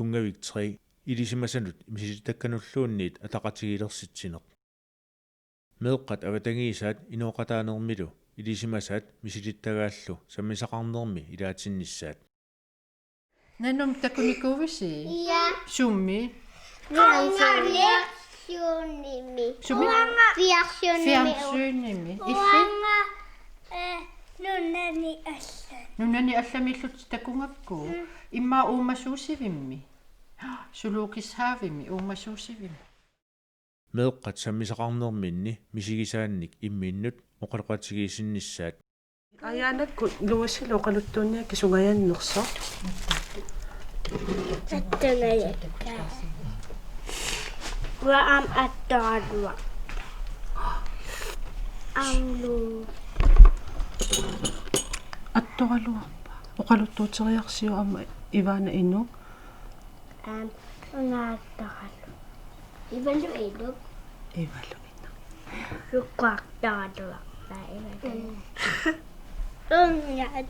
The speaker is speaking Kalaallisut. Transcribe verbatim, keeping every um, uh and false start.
Tunngavik tre ilisimasanut misilittakkanulluunniit ataqatigiilersitsineq. Meeqqat avatangiisaat inooqataanermilu ilisimasaat misilittagaallu sammisaqarnermi ilaatinnissaat. Nanum takunikuuvisi? Ja. Sumi? Fjernsyni. Sumi? Uanga fjernsynimi. Fjernsynimi. Illit? Uanga, eh, nunani allan. Nunani allamiillutit takugakku? Mm. Immaqa uumasuusivimmi? Zoologisk Havemi uumasuusivimmi? Meeqqat sammisaqarnerminni misigisaannik imminnut oqaloqatigiissinnissaat. Ajaanakkut Louisilu oqaluttuunniakkit sungajannersoq. Attunajakka. Uanga aamma attoraluarpara. Aamma Lou. Attoraluarpa. Oqaluttuuteriarsiuk aamma Ivana inuk? Aamma unaattoralu. Ivalu inuk. Ivalu inuk. Lukkuartoraluarpa Ivalu. Ungaat.